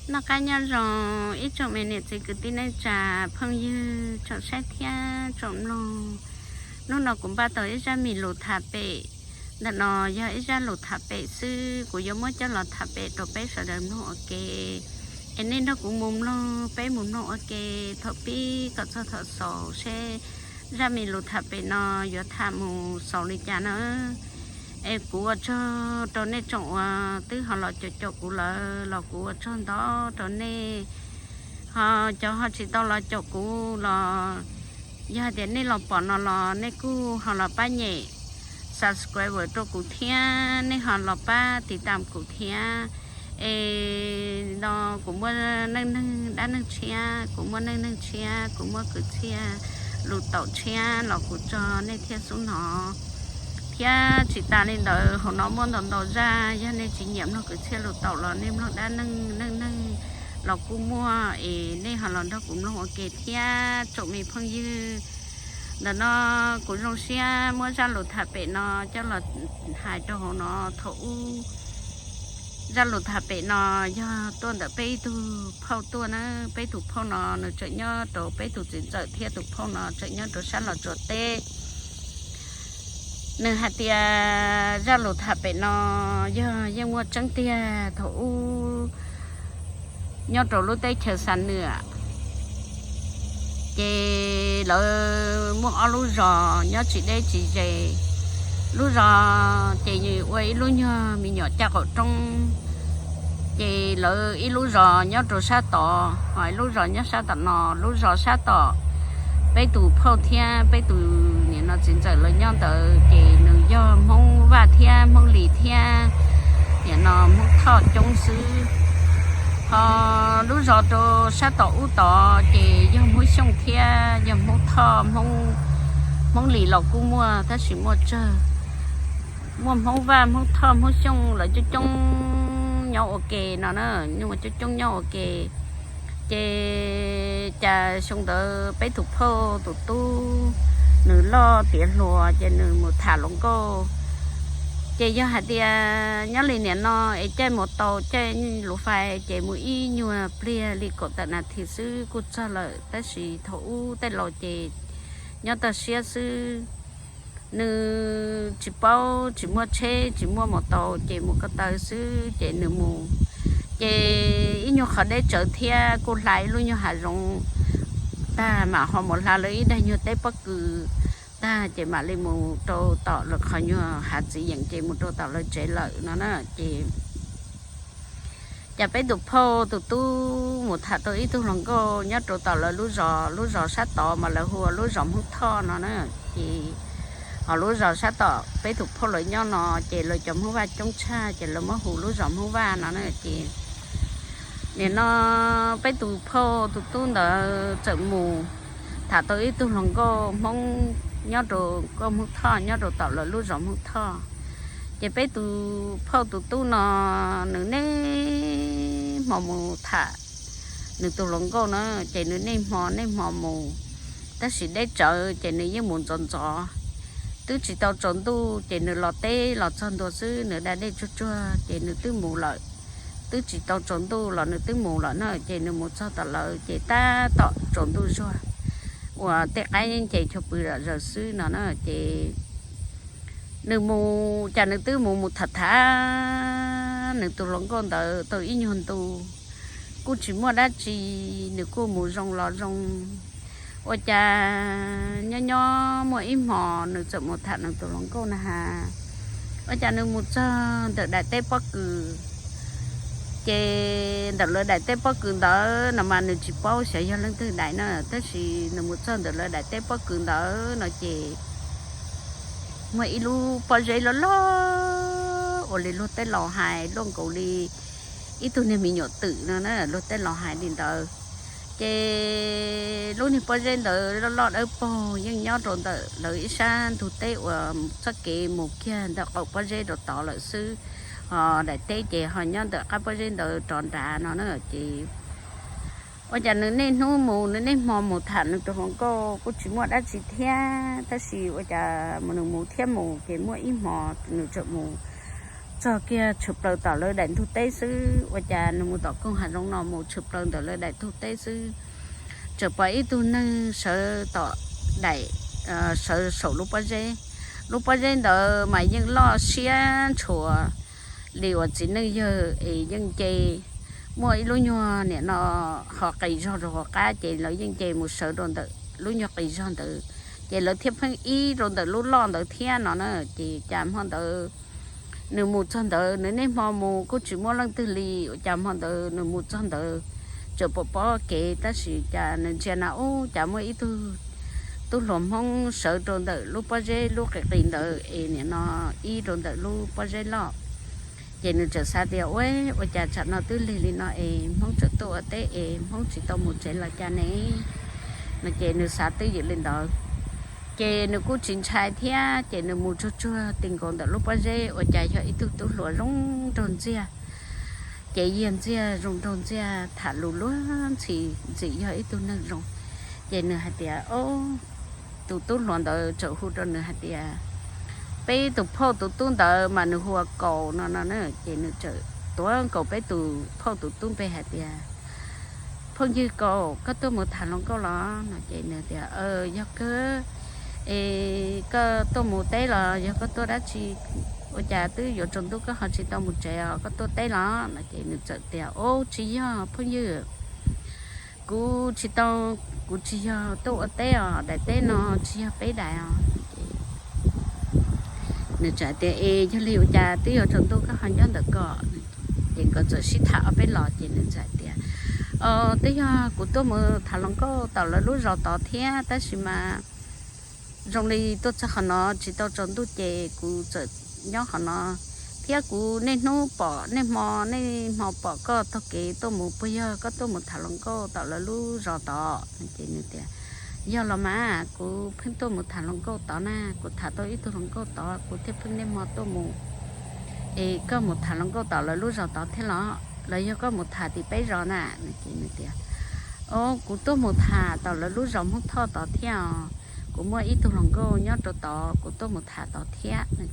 Noj qab nyob zoo ib tsoom me niam txiv kwv tij neej tsa, phooj ywg tsoom saib thiab tsoom mloog. Hnub no kuv npaj tau ib zaj me lus tham pem. Ntawm no yog ib zaj lus tham pem xwb, kuv yuav muab coj los tham pem rau peb sawv daws mloog ua ke. Es nej nrog kuv mus mloog, peb mus mloog ua ke thaum pib kom txog thaum xaus seb zaj me lus tham pem no yuav tham mus xaus li cas na. Es kuv ua tsaug rau nej tsoom uas twb ho los caum caum kuv lawm los kuv ua tsaug ntau rau nej. Ho cov ho tsis tau los caum kuv los yog hais tias nej los pom no los nej kuj ho los pab nyem subscribe rau kuv thiab, nej ho los pab tiv tam kuv thiab. Es no kuv muaj neej neeg dab neeg tshiab, kuv muaj neej neeg tshiab, kuv muaj kwv txhiaj lus taum tshiab los kuv tso nej thiaj xub hnov. Thiab tsis tas li ntawd, hauv no muaj ntau ntau zaj, yog nej tsis nyiam mloog kwv txhiaj lus taum los nej mloog dab neeg neej neeg los kuj muaj, es nej ho los nrog kuv mloog ua ke thiab tsoom me phooj ywg. Ntawm no kuv zoo siab muab zaj lus tham pem no coj los hais rau hauv no thaum ub. Zaj lus tham pem no yog tuaj ntawm peb ib tug phauj tuaj na. Peb tus phauj no nws tseem nyob rau, peb tus txiv ntxawm thiab tus phauj no tseem nyob rau sab Los Tsuas teb. Nws hais tias zaj lus tham pem no yog yeej muaj tseeb tiag. Thaum ub nyob rau lub teb chaws Xa Nwam, ces lawv muaj ob lub zos nyob tsis deb tsis ze. Lub zos ces ua ib lub nyuag me nyuam caj qaum roob, ces lawv ib lub zos nyob rau sab tod, ho ib lub zos nyob sab tom no. Lub zos sab tom peb tus phauj thiab peb tus niam no txiv ntxawm lawv nyob ntawd ces nws yog Hmoob Vaj thiab Hmoob Lis thiab, niam no Hmoob Thoj coob xwb. Ho lub zos rau sab tom ub tod ces yog Hmoob Xyooj thiab yog Hmoob Thoj, Hmoob Lis los kuj muaj tab sis muaj tsawg. Muaj Hmoob Vaj, Hmoob Thoj, Hmoob Xyooj lawv coob coob nyob ua ke no na, coob coob nyob ua ke. Ces cas xyoo ntawd peb tus phauj tus tub nws loj tiav hluas ces nws mus tham hluas nkauj. Ces yog hais tias nyob li niam no es caij mus tau caij lus fais ces mus ib nyuag pliag li kaum tawm nas this xwb kuj txog lawm, tab sis thaum ub tej laus ces nyob toj siab xwb. Nws tsis paub, tsis muaj tsheb tsis muaj mus tau ces mus ko taw xwb ces nws mus. Ces ib nyuag qhov deb tsawv thiab kuj hla ib lub nyuag hav zoov tag mam ho mus hla lawv ib daig nyuag teb pob kws tag ces mam li mus rau tom lawv qhov nyuag hav txiv yeem ces mus rau tom lawv tsev lawm no na. Ces cas peb tus phauj tus tub mus tham tau ib tug hluas nkauj nyob rau tom lawv lub zos, lub zos sab tod mas lawv hu ua lub zos Hmoob Thoj no na. Ces ho lub zos sab tom peb tus phauj lawv nyob no ces lawv cov Hmoob Vaj coob tshaj ces lawv muab hu lub zos Hmoob Vaj no na. Ces nim no peb tus phauj tus tub ntawd txawm mus tham tau ib tug hluas nkauj Hmoob nyob rau, nkauj Hmoob Thoj nyob rau tom lawv lub zos Hmoob Thoj. Ces peb tus phauj tus tub no nws niaj hmo mus tham nws tus hluas nkauj na, ces nws niaj hmo niaj hmo mus, tab sis deb tsawv ces nws yeej mus ntxov ntxov. Twb tsis tau tsaus ntuj ces nws los teb los txog ntua xwb, nws da dej tsuag tsuag ces nws twb mus lawm. Twb tsis tau tsaus ntuj los nws twb mus lawm na, ces nws mus txog tom lawv ces tab tom tsaus ntuj zuag uas tej qaib nce chaw pw zom zaws xwb no na. Ces nws mus cas nws twb mus mus tham tham nws tus hluas nkauj ntawd tau ib nyuag ntu, kuj tsis muaj dab tsi, nws kuj mus zoo los zoo. Ua cas nyob nyob muaj ib hmo nws txawm mus tham nws tus hluas nkauj na has, ua cas nws mus txog ntawm daim teb pob kws. Ces ntawm lawv daim teb pob kws ntawd no mas nws tsis paub xyov yog leej twg daim na, tab sis nws mus txog ntawm lawv daim teb pob kws ntawd no ces muaj ib lub pob zeb loj loj uas li luag tej laus hais luaj nkaus li ib tug niag me nyuam twm no na, luag tej laus hais li ntawd. Ces lub niag pob zeb ntawd loj loj dawb paug yeej nyob rau ntawm lawv ib sab ntug teb uas txoj kev mus kiag ntawm qaum pob zeb rau tod lawm xwb, ho daim teb ces ho nyob ntawm qab pob zeb ntawd rov nrad no na. Ces ua cas nws niaj hnub mus, nws niaj hmo mus tham nws tus hluas nkauj kuj tsis muaj dab tsi thiab, tab sis ua cas nws mus thiab mus ces muaj ib hmo nws txawm mus txog kiag tshwm plaws tom lawv daim ntug teb xwb, ua cas nws mus tom koog hav zoov no mus tshwm plaws ntawm lawv daim ntug teb xwb, tseem pom ib tug neeg sawv tom daim, sawv saum lub pob zeb. Lub pob zeb ntawd mas yeej loj siab ntshua li uas txiv neej yawg es yeej nce, muaj ib lub nyuag niam no ho qis zog rau hauv qab ces lawv yeej nce mus sawv rau ntawm lub nyuag qis zog ntawd, ces lawv thiaj pheej ib rau ntawm lub loj ntawd thiab no na. Ces cas hmo ntawd nws mus txog ntawd, nws niaj hmo mus kuj tsis muaj leej twg li, ua cas hmo ntawd nws mus txog ntawd tseem pom pob kev, tab sis cas nws ntsia na ub cas muaj ib tug tub hluas Hmoob sawv rau ntawm lub pob zeb lub qis qis ntawd es niam no ib rau ntawm lub pob zeb loj. Ces nws txawm xav tias ua, ua cas tsam no twb lig li no es Hmoob tseem tuaj ua teb es Hmoob tsis tau mus tsev los cas ne no, ces nws xav twj ywm li ntawd. Ces nws kuj tsis ntshai thiab, ces nws mus tsuag tsuag ti nkaus ntawm lub pob zeb ua cas yog ib tug tub hluas zoo nraug ntxiag. Ces yiag ntxiag zoo nraug ntxiag tham lus luag ntxhi ntxim yog ib tug neeg zoo. Ces nws hais tias, o, tus tub hluas ntawd txawm hu rau nws hais tias, peb tus phauj tus tub ntawd mas nws hu ua Kaus no no na. Ces nws txawm tuav nkaus peb tus phauj tus tub npe hais tias, phooj ywg Kaus, koj tuaj mus tham hluas nkauj los no? Ces nws tias, yog kawg. Es koj tuaj mus teb los yog koj tuaj dab tsi? Ua cas twb yuav tsaus ntuj koj ho tsis tau mus tsev os, koj tuaj teb los no? Ces nws txawm tias, o, tsis yog phooj ywg, kuv tsis tau, kuv tsis yog tuaj ua teb os, daim teb no tsis yog peb daim os. Nws txawm tias, es yog li ua cas twb yuav tsaus ntuj koj ho nyob ntawm ko? Ces nkawd txawm sib tham ob peb los ces nws txawm tias, o, twb yog kuv tuaj mus tham hluas nkauj tom lawv lub zos tod thiab, tab sis mas zoo li tuaj txog qhov no tsis tau tsaus ntuj ces kuv txawm nyob qhov no, thiab kuv niaj hnub pom, niaj hmo niaj hmo pom koj taug kev tuaj mus, puas yog koj tuaj mus tham hluas nkauj tom lawv lub zos tod? Ces nws tias, yog los mas, kuv pheej tuaj mus tham hluas nkauj tod na, kuv tham tau ib tug hluas nkauj tod kuv thiaj pheej niaj hmo tuaj mus. Es koj mus tham hluas nkauj tom lawv lub zos tod thiab los, los yog koj mus tham tim peb zos na? Ces nws tias, o, kuv tuaj mus tham tom lawv lub zos Hmoob Thoj tod thiab os, kuv muaj ib tug hluas nkauj nyob rau tod, kuv tuaj mus tham tod thiab no.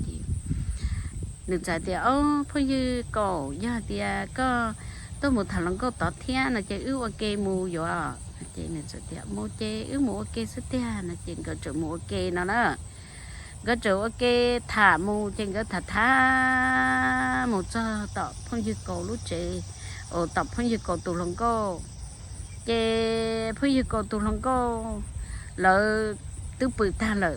Ces nws txawm tias, o, phooj ywg Kaus, yog hais tias koj tuaj mus tham hluas nkauj tod thiab no ces wb ua ke mus yuav. Ces nws txawm tias, mus ces wb mus ua ke xwb tiag no. Ces nkawd txawm mus ua ke no na. Nkawd txawm ua ke tham mus ces nkawd tham tham mus txog tom phooj ywg Kaus lub tsev, tom phooj ywg Kaus tus hluas nkauj. Ces phooj ywg Kaus tus hluas nkauj lawv twb pw tag lawm.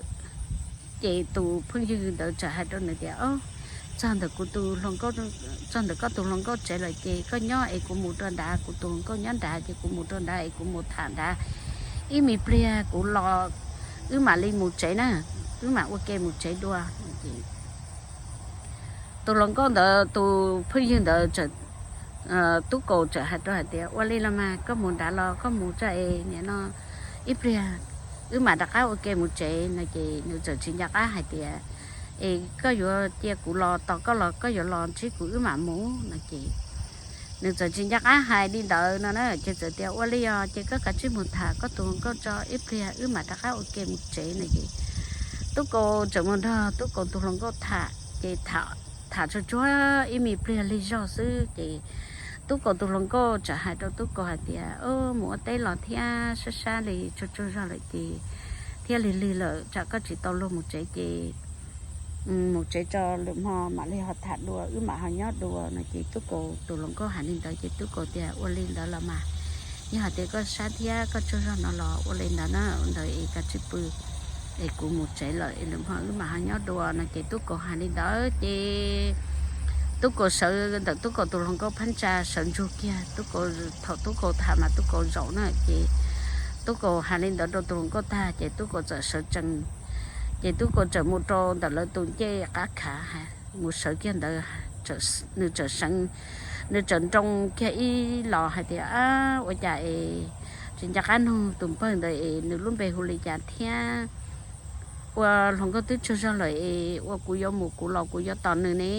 Ces tus phooj ywg ntawd txawm hais rau nws tias, o, txog ntawm kuv tus hluas nkauj, txog ntawm koj tus hluas nkauj tsev lawm ces koj nyob es kuv mus rau nrad, kuv tus hluas nkauj nyob nrad ces kuv mus rau nrad es kuv mus tham nrad ib me pliag kuv los wb mam li mus tsev na, wb mam ua ke mus tsev dua. Tus hluas nkauj ntawd, tus phooj ywg ntawd, Tub Kaus txawm hais rau hais tias, ua li los mas koj mus nrad los koj mus tso es nim no ib pliag wb mam rov qab ua ke mus tsev no. Ces nws txawm tsis nco qab hais tias, es koj yuav cia kuv los tos koj los koj yuav los ntsib kuv wb mam mus no. Ces nws txawm tsis nco qab hais li ntawd no na, ces txawm tias, ua li os ces koj kav tsij mus tham koj tus hluas nkauj tso ib pliag wb mam rov qab ua ke mus tsev no. Ces Tub Kaus txawm mus nrog Tub Kaus tus hluas nkauj tham ces tham tsuag tsuag ib me pliag lig zog xwb ces Tub Kaus tus hluas nkauj txawm hais rau Tub Kaus hais tias, mus ua teb los thiab sab sab li tsuag tsuag zog lawm ces thiaj lig lig lawm, tsam koj tsis tau luag mus tsev ces mus tsev tso, lwm hmo mam li ho tham dua wb mam ho nyob dua no. Ces Tub Kaus tus hluas nkauj hais li ntawd ces Tub Kaus tias, ua li ntawd los mas, yog hais tias koj sab thiab koj tsaug zog no los ua li ntawd na, ntawd es kav tsij pw es kuv mus tsev lawm es lwm hmo wb mam ho nyob dua no. Ces Tub Kaus hais li ntawd ces Tub Kaus sawv ntawm Tub Kaus tus hluas nkauj phab ntsa sawv ntsug kiag Tub Kaus, thaum Tub Kaus tham mas Tub Kaus zaum na. Ces Tub Kaus hais li ntawd rau tus hluas nkauj tag ces Tub Kaus txawm sawv tsees, ces Tub Kaus txawm mus rau ntawm lawv tus ncej qab khav, mus sawv kiag ntawd, nws txawm seev, nws txawm nroo kiag ib los hais tias, ua cas es tsis nco qab nug tus npawg ntawd es nws lub npe hu li cas thiab, ua hluas nkauj twb tsaug zog lawm es ua kuv yuav mus kuv los kuv yuav tos nws ne,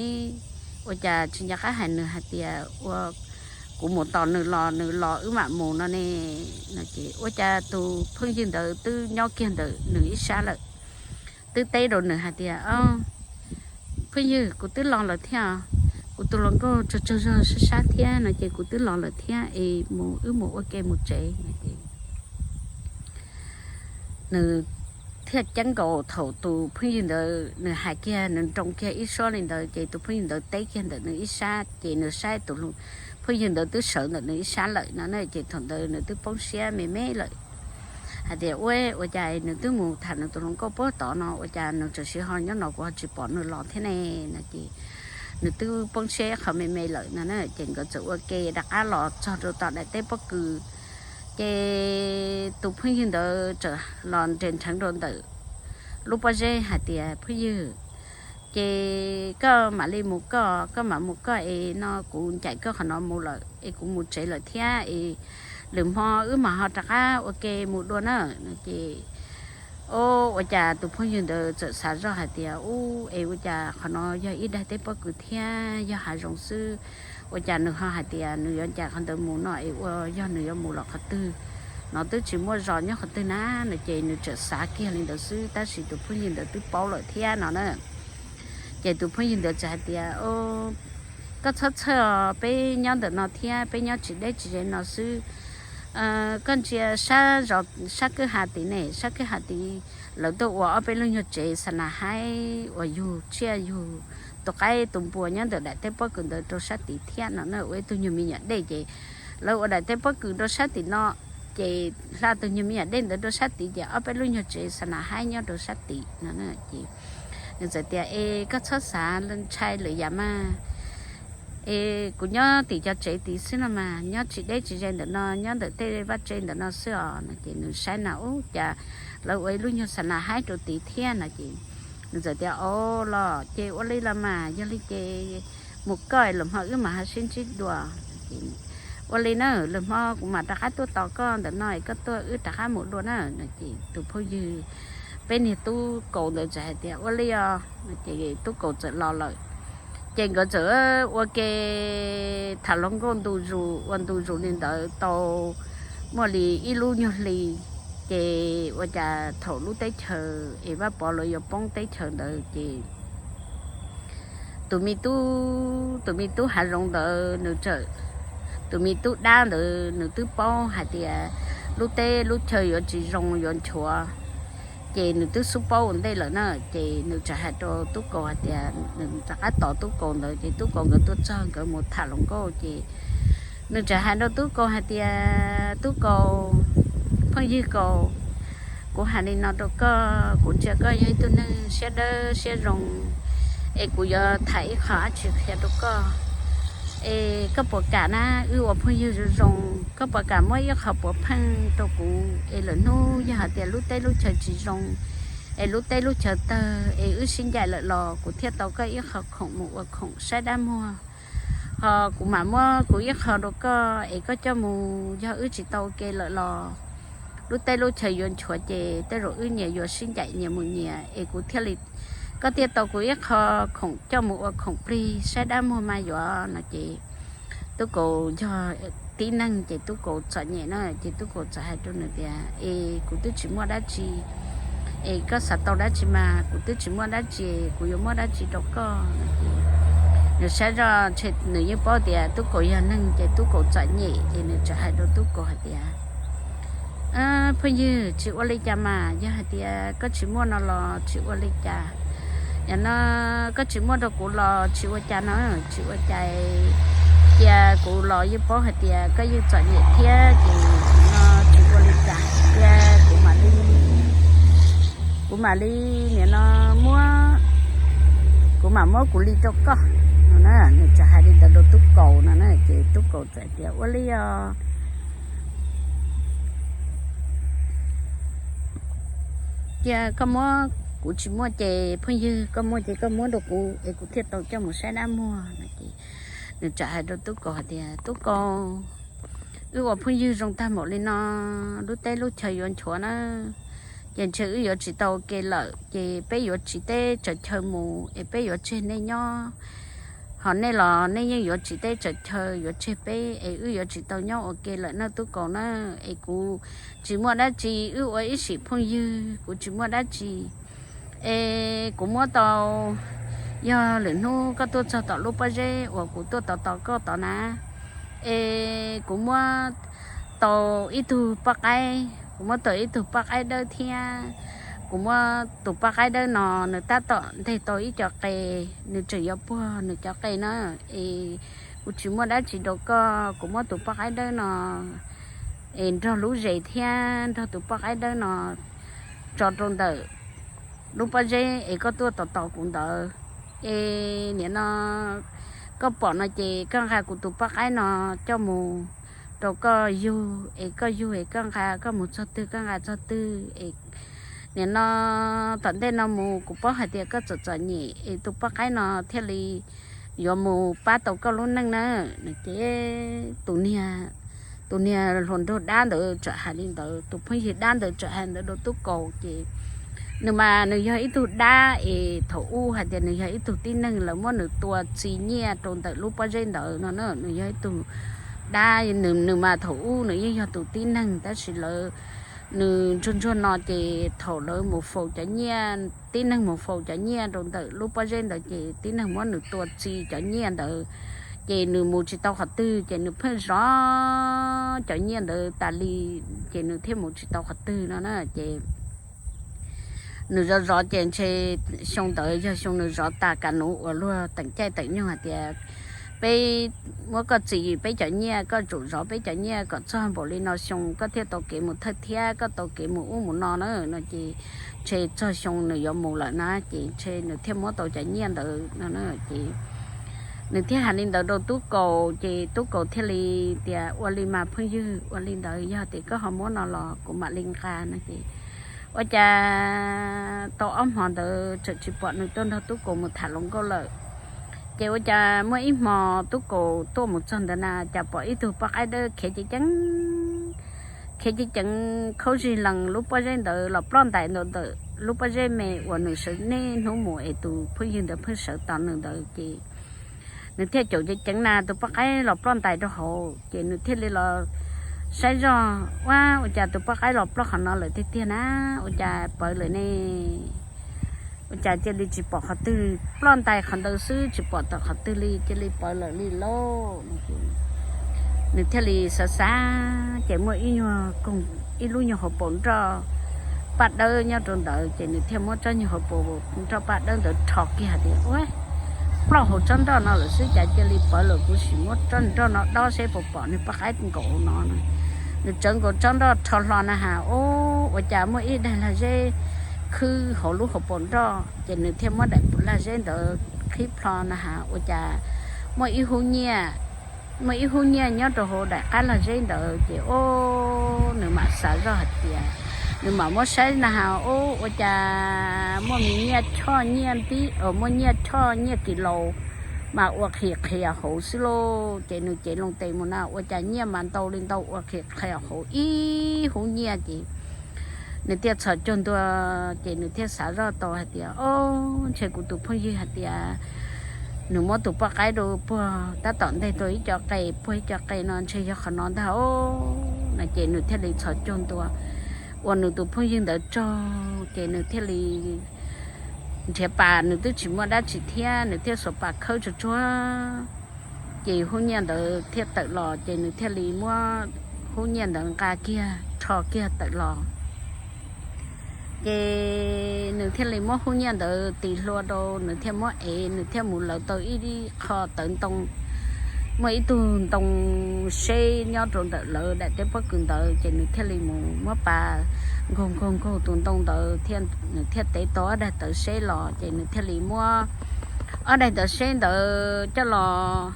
ua cas tsis nco qab hais nws hais tias ua kuv mus tos nws los nws los wb mam mus no ne. No ces ua cas tus phooj ywg ntawd twb nyob kiag ntawm nws ib sab lawm, twb teb rau nws hais tias, phooj ywg, kuv twb los lawm thiab. Kuv tus hluas nkauj tsaug tsaug zog sab sab thiab no ces kuv twb los lawm thiab es mus wb mus ua ke mus tsev no ces nws thiaj ceeb nkaus thaum tus phooj ywg ntawd nws hais kiag nws nroo kiag ib suab li ntawd ces tus phooj ywg ntawd teb kiag ntawm nws ib sab ces nws saib tus phooj ywg ntawd twb sawv ntawm nws ib sab lawm no na ces thaum ntawd nws twb poob siab me me lawm hais tias ua, ua cas nws twb mus tham nws tus hluas nkauj puag tod no ua cas nws tseem siv ho nyob no kuv ho tsis pom nws los thiab ne no ces nws twb poob siab ib qho me me lawm no na ces nkawd txawm ua ke rov qab los txog rau tom daim teb pob kws ces tus phooj ywg ntawd txawm los nres nrheev rau ntawm lub pob zeb hais tias phooj ywg, ces koj mam li mus koj, koj mam mus koj es no kuv ncaim koj qhov no mus lawm es kuv mus tsev lawm thiab es lwm hmo wb mam ho rov qab ua ke mus dua na no ces o, ua cas tus phooj ywg ntawd txawm xav zoj hais tias u, es ua cas qhov no yog ib daim teb pob kws thiab yog hav zoov xwb, ua cas nws ho hais tias nws yuav ncaim qhov ntawd mus no es ua yog nws yuav mus los qhov twg no twb tsis muaj zos nyob qhov twg na no ces nws txawm xav kiag li ntawd xwb tab sis tus phooj ywg ntawd twb paub lawm thiab no na. Ces tus phooj ywg ntawd txawm hais tias koj txhob txhawj os, peb nyob ntawm no thiab peb nyob tsis deb tsis ze no xwb. Koj ntsia sab zos sab kwj ha tid ne, sab kwj ha tid lawv tuaj ua ob peb lub nyuag tsev xa nas haib uas yug tsiaj yug tus qaib tus npua nyob ntawm daim teb pob kws ntawd rau sab tid thiab no na, ua ib tug nyuag me nyuam dej ces lawv ua daim teb pob kws rau sab tim no ces hla tus nyuag me nyuam dej ntawd rau sab tid ces ob peb lub nyuag tsev xa nas haib nyob rau sab tid no ces nws txawm tias es koj txhob xav ntshai lawm yam mas es kuv nyob tim cov tsev tid xwb no mas nyob tsis deb tsis ze ntawm no, nyob ntawm tej vaj tse ntawm no xwb os no ces nws saib na ub cas lawv ua ib lub nyuag xa nas haib rau tid thiab no ces nws txawm tias o, los ces ua li los mas yog li ces mus koj lwm hmo wb mam ho sib ntsib dua. Ua li na, lwm hmo kuv mam rov qab tuaj tos koj ntawm no es koj tuaj wb rov qab mus dua na no ces tus phooj ywg peb niag tub kaus ntawd txawm hais tias ua li os no ces tub kaus txawm los lawm. Ces nkawd txawm ua ke tham hluas nkauj ntu zus ua ntu zus li ntawd tau muaj li ib lub nyuag hli ces ua cas thaum lub teb chaws es Vaj Pov lawv yuav poob teb chaws ntawd ces tus me tub, tus me tub hav zoov ntawd nws txawm, tus me tub dab ntawd nws twb paub hais tias lub teb lub chaw yuav tsis zoo yuav nchuav ces nws twb xub paub ua ntej lawm na ces nws txawm hais rau tub kaus hais tias nws rov qab tos tub kaus ntawd ces tub kaus nkawd tuaj txog nkawd mus tham hluas nkauj ces nws txawm hais rau tub kaus hais tias tub kaus, phooj ywg kaus, kuv hais li no rau koj, kuv ntsia koj yog ib tug neeg siab dawb siab zoo es kuv yuav tham ib qho dab tsi qhia rau koj es koj puas kam na, wb ua phooj ywg zoo zoo, koj puas kam muab ib qho puav pheej rau kuv es lwm hnub yog hais tias lub teb lub chaw tsis zoo es lub teb lub chaw tawg es wb sib ncaim lawm los kuv thiaj tau koj ib qho khoom mus ua khoom saib dab muag, ho kuv mam muab kuv ib qho rau koj es koj coj mus, yog wb tsis tau ua ke lawm los lub teb lub chaw yuav nchuav ces tej zaum wb nyias yuav sib ncaim nyias mus nyias es kuv thiaj li, koj thiaj tau kuv ib qho khoom coj mus ua khoom plig saib dab muag mas yuav no ces tub kaus yog tib neeg ces tub kaus txom nyem na ces tub kaus txawm hais rau nws tias es kuv twb tsis muaj dab tsi es koj xav tau dab tsi mas kuv twb tsis muaj dab tsi, kuv yuav muab dab tsi rau koj no ces nws saib zoj nws yeej paub tias tub kaus yog neeg ces tub kaus txom nyem ces nws txawm hais rau tub kaus hais tias phooj ywg, tsis ua li cas mas, yog hais tias koj tsis muaj no los tsis ua li cas, yog no koj tsis muaj rau kuv los tsis ua cas no, tsis ua cas, cia kuv los yeej paub hais tias koj yeej txom nyem thiab ces no tsis ua li cas, cia kuv mam li, kuv mam li nim no muab, kuv mam muab kuv li rau koj no na. Nws txawm hais li ntawd rau tub kaus no na ces tub kaus txawm tias ua li os, cia koj muab, kuv tsis muaj ces phooj ywg koj muaj ces koj muab rau kuv es kuv thiaj tau coj mus saib dab muag no ces nws txawm hais rau tub kaus hais tias tub kaus, wb ua phooj ywg zoo tag npaum li no, lub teb lub chaw yuav nchuav na, ces ntshe wb yuav tsis tau ua ke lawm ces peb yuav tsiv teb tsaws chaw mus es peb yuav tseg nej nyob, ho nej los nej yeej yuav tsiv teb tsaws chaw yuav tseg peb es wb yuav tsis tau nyob ua ke lawm na tub kaus na. Es kuv tsis muaj dab tsi, wb ua ib sim phooj ywg kuv tsis muaj dab tsi, es kuv muab tau yog lwm hnub koj tuaj txog tom lub pob zeb uas kuv tuaj tos tos koj tod na, es kuv muab tau ib tug poj qaib, kuv muab tau ib tug poj qaib dawb thiab. Kuv muab tus poj qaib dawb no, nws tab tom nteg tau ib co qe, nws tseem yuav puag nws cov qe na. Es kuv tsis muaj dab tsi rau koj, kuv muab tus poj qaib dawb no es nrog lub zes thiab nrog tus poj qaib dawb no tso rau ntawm lub pob zeb es koj tuaj tos tos kuv ntawd. Es nim no koj pom no ces koj nqa kuv tus poj qaib no coj mus rau koj yug, es koj yug es koj nqa, koj mus txog twg koj nqa txog twg es nim no tom ntej no mus kuv paub hais tias koj txom txom nyem es tus poj qaib no thiaj li yuav mus pab tau koj lub neej na. No ces tus niag, tus niag hluas nraug dab ntawd txawm hais li ntawd, tus phooj ywg dab ntawd txawm hais ntawd rau Tub Kaus ces nws mas nws yog ib tug dab es thaum ub hais tias nws yog ib tug tib neeg lawv muab nws tua txi nyiaj rau ntawm lub pob zeb ntawd no na. Nws yog ib tug dab, nws mas thaum ub nws yeej yog tus tib neeg tab sis lawv, nws ntsuag ntsuag no ces thaum lawv mus faus cov nyiaj, tib neeg mus faus cov nyiaj rau ntawm lub pob zeb ntawd ces tib neeg muab nws tua txi cov nyiaj ntawd, ces nws mus tsis tau qhov twg ces nws pheej zov cov nyiaj ntawd tas li, ces nws thiaj mus tsis tau qhov twg no na. Ces nws zov zov ces ntshe xyoo ntawd yog xyoo nws zov tas, Kas Nuv uas luag teem caij teem nyoog hais tias peb muab koj txi peb cov nyiaj, koj tsum zov peb cov nyiaj kom txog npaum li no xyoo koj thiaj tau kev mus thawj thiab koj tau kev mus ub mus no na. No ces ntshe txog xyoo nws yuav mus lawm na ces ntshe nws thiaj muab tau cov nyiaj ntawd no na. Ces nws thiaj hais li ntawd rau Tub Kaus ces Tub Kaus thiaj li tias, ua li mas phooj ywg, ua li ntawd yog tias koj ho muab no los kuv mam li nqa no ces ua cas tau ob hmo ntawd tseem tsis pom nws tuaj nrog Tub Kaus mus tham hluas nkauj lawm. Ces ua cas muaj ib hmo Tub Kaus tuaj mus txog ntawd na cas pom ib tug poj qaib dawb khiav ceev ceev, khiav ceev ceev khaub zig lees lub pob zeb ntawd los ploj ntais ntawm lub pob zeb me uas nws sawv niaj hnub mus es tus phooj ywg ntawd pheej sawv tos nws ntawd ces nws thiaj caum ceev ceev na tus poj qaib los ploj ntais rau hauv ces nws thiaj li los saib zoj, ua, ua cas tus poj qaib los ploj qhov no lawm tiag tiag na, ua cas pawv lawm ne, ua cas cia li tsis pom qhov twg, ploj ntais qhov ntawd xwb tsis pom tom qhov twg li, cia li pawv lawm li lauj. Nws thiaj li xav xav ces muaj ib nyuag, ib lub nyuag hauv paus nroj paj dawb nyob rau ntawd ces nws thiaj muab tsob nyuag hauv paus nroj paj dawb ntawd rho kiag hais tias, ua, ploj hauv tsob nroj no lawm xwb cas cia li pawv lawm, kuv sim muab tsob nroj no dob seb puas pom niag poj qaib nkaum no. Nws tsawv nkaus tsob nroj rho hlo na has, ua cas muaj ib daim lag zeb khwb hauv lub hauv paus nroj ces nws thiaj muab daim lag zeb ntawd qhib plho na has ua cas muaj ib hub nyiaj, muaj ib hub nyiaj nyob rau hauv daim qab lag zeb ntawd ces o, nws mam xav zoj hais tias, nws mam muab saib na has, o, ua cas muaj me nyiaj choj nyiaj npib, muaj nyiaj choj nyiaj kis laus mas ua qhia qhia hauv xwb lauj. Ces nws cev loo tes mus na ua cas nyiaj mas ntau li ntau ua qhia qhia hauv ib hub nyiaj ces nws thiaj txhos caug ntua ces nws thiaj xav zoj tau hais tias, o, ntshe kuv tus phooj ywg hais tias nws muab tus poj qaib rau puag tab tom nteg tau ib co qe, puag ib co qe no ntshe yog qhov no ntag o. No ces nws thiaj li txhos caug ntua ua nws tus phooj ywg ntawd tsaug ces nws thiaj li nrhiav pas, nws twb tsis muaj dab tsi thiab nws thiaj xuas pas khawb tsuag tsuag ces hub nyiaj ntawd thiaj tawm los ces nws thiaj li muab hub nyiaj ntawd nqa kiag rho kiag tawm los. Ces nws thiaj li muab hub nyiaj ntawd tis hlua rau, nws thiaj muab ev, nws thiaj mus lawv tau ib qho tawv ntoo, muaj ib tug ntoo seb nyob rau ntawm lawv daim teb pob kws ntawd ces nws thiaj li mus muab pas nkaug nkaug nkaug tus ntoo ntawd thiab nws thiaj tev tau ob daim tawv seb los ces nws thiaj li muab ob daim tawv seb ntawd coj los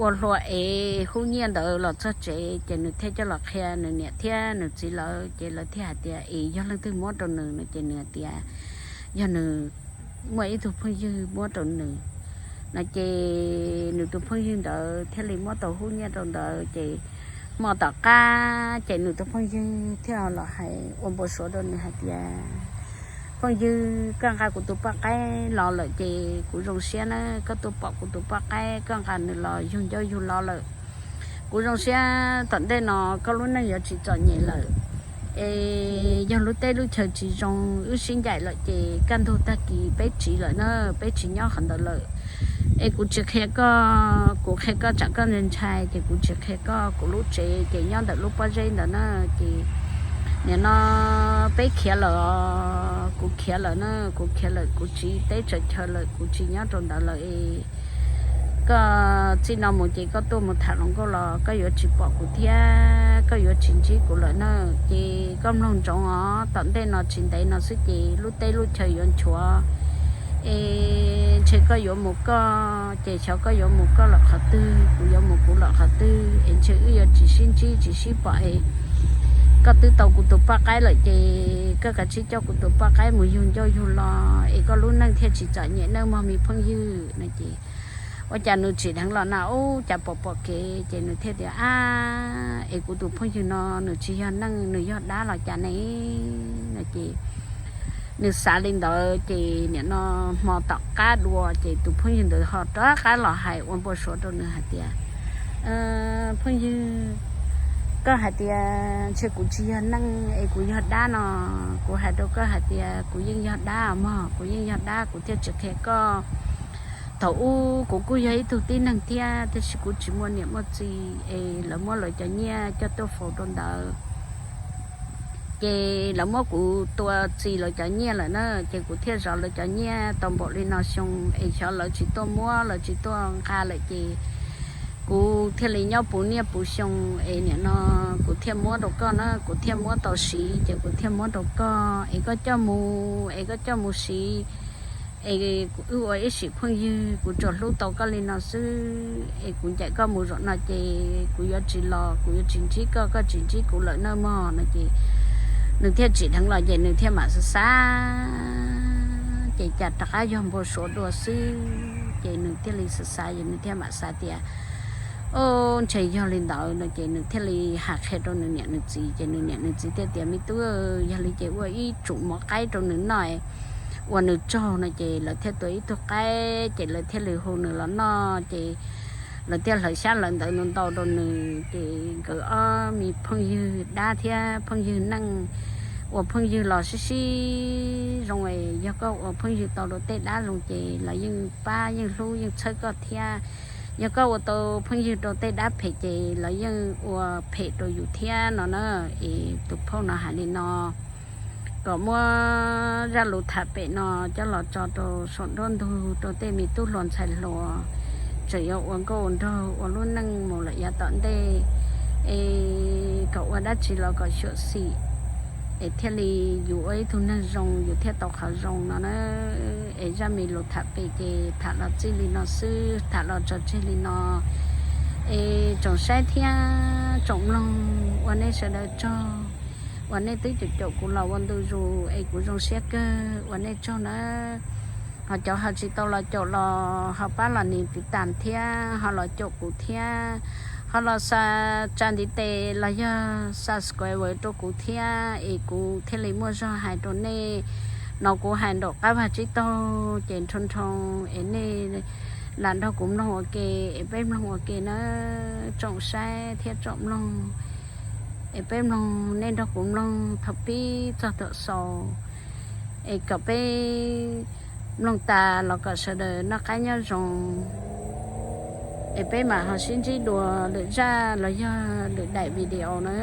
ua hlua ev hub nyiaj ntawd los txog tsev ces nws thiaj coj los qhia nws niam thiab nws txiv lawv ces lawv thiaj hais tias es yog leej twg muab rau nws no ces nws hais tias yog nws muaj ib tug phooj ywg muab rau nws no ces nws tus phooj ywg ntawd thiaj li muab tau hub nyiaj rau ntawd ces hmo tom qab ces nws tus phooj ywg thiaj los hais ua npau suav rau nws hais tias, phooj ywg, koj nqa kuv tus poj qaib los lawm ces kuv zoo siab na, koj tuaj pom kuv tus poj qaib, koj nqa nws los yug ncauj yug lo lawm. Kuv zoo siab tom ntej no koj lub neej yuav tsis txom nyem lawm. Es yog lub teb lub chaw tsis zoo, wb sib ncaim lawm ces kaj ntug tag kis peb tsiv lawm na, peb tsis nyob qhov ntawd lawm. Es kuv tsis qhia koj, kuv qhia koj tsam koj ntshai ntshai, ces kuv tsis qhia koj. Kuv lub tsev ces nyob ntawm lub pob zeb ntawd na, ces nim no peb khiav lawm, kuv khiav lawm na, kuv khiav lawm, kuv tsiv teb tsaws chaw lawm, kuv tsis nyob rau ntawd lawm es koj txij no mus ces koj tuaj mus tham hluas nkauj los koj yuav tsis pom kuv thiab koj yuav tsis ntsib kuv lawm na. Ces koj mloog ntsoov os, tom ntej no tsis ntev no xwb ces lub teb lub chaw yuav nchuav. Es ntshe koj yuav mus koj, ces xyov koj yuav mus koj lawm qhov twg, kuv yuav mus kuv lawm qhov twg, es ntshe wb yuav tsis sib ntsib tsis sib pom es koj twb tau kuv tus poj qaib lawm ces koj kav tsij coj kuv tus poj qaib mus yug ncauj yug lo es koj lub neej thiaj tsis txom nyem nawb mog me phooj ywg no. Ces ua cas nws tsim dheev los na, ub, cas pom pom kev ces nws thiaj tias, ab, es kuv tus phooj ywg no nws tsis yog neeg, nws yog dab los cas ne no. Ces nws xav li ntawd ces nim no hmo tom qab dua ces tus phooj ywg ntawd ho rov qab los hais ua npau suav rau nws hais tias, phooj ywg, koj hais tias ntshe kuv tsis yog neeg es kuv yog dab no, kuv hais rau koj hais tias kuv yeej yog dab mog, kuv yeej yog dab kuv thiaj tsis qhia koj. Thaum ub kuv kuj yog ib tug tib neeg thiab, tiam sis kuv tsis muaj niam muaj txiv es lawv muab lawv cov nyiaj coj tuaj faus rau ntawd. Ces lawv muab kuv tua txi lawv cov nyiaj lawm na, ces kuv thiaj zov lawv cov nyiaj tau npaum li no xyoo es xyov lawv tsis tuaj muab, lawv tsis tuaj nqa lawm ces kuv thiaj li nyob puv niaj puv xyoo es nim no kuv thiaj muab rau koj na, kuv thiaj muab tau siv ces kuv thiaj muab rau koj es koj coj mus, es koj coj mus siv. Es kuv wb ua ib sim phooj ywg, kuv tsuas hlub tau koj li no xwb es kuv ncaim koj mus zaum no ces kuv yuav tsis los, kuv yuav tsis ntsib koj, koj tsis ntsib kuv lawm nawb mog no. Ces nws thiaj tsim dheev los ces nws thiaj mam xav xav, ces cas rov qab yog npau suav dua xwb ces nws thiaj li xav xav es nws thiaj mam xav tias, o, ntshe yog li ntawd no. Ces nws thiaj li hais qhia rau nws niam nws txiv ces nws niam nws txiv thiaj tias, me tub, yog li ces ua ib tsum mov qaib rau nws noj uas nws tsaug no. Ces lawv thiaj tua ib tug qaib ces lawv thiaj li hu nws los noj ces lawv thiaj hlawv xyab hlawv ntawv ntau ntau rau nws ces nkawd ob me phooj ywg dab thiab phooj ywg neeg ua phooj ywg los sib sib zoo es yog koj ua phooj ywg tau rau tej dab zoo ces lawv yeej pab yeej hlub yeej txhawb koj thiab. Yog koj ua tau phooj ywg rau tej dab phem ces lawv yeej ua phem rau yus thiab no na. Es tus phauj no hais li no kom muab zaj lus tham pem no coj los tso rau saum nruab ntug rau tej me tub hluas ntxhais hluas tseem yuav ua nkauj ua nraug ua lub neej mus lawm yav tom ntej es kom ua dab tsi los kom xyuam xim es thiaj li yus ua ib tug neeg zoo yus thiaj tau qhov zoo no na. Es zaj me lus tham pem ces tham los txij li no xwb, tham los tso tseg li no. Es tsoom saib thiab tsoom mloog, ua nej sawv daws tsaug uas nej twb caum caum kuv los ua ntu zus es kuv zoo siab kawg, ua nej tsaug nawb. Ho cov ho tsis tau los caum los ho pab los nias tiv tas thiab ho los caum kuv thiab, ho los xa tsa ntiv tes los yog subscribe rau kuv thiab es kuv thiaj li muaj zog hais rau nej. No kuv hais nraum qab vag tsib taug ces nrho nrho es nej lam nrog kuv mloog ua ke es peb mloog ua ke nawb tsoom saib thiab tsoom mloog. Es peb mloog, nej nrog kuv mloog thaum pib txog thaum xaus es kom peb mloog tas los kom sawv daws noj qab nyob zoo. Es peb mam ho sib ntsib dua lwm zaj los yog lwm daim video na.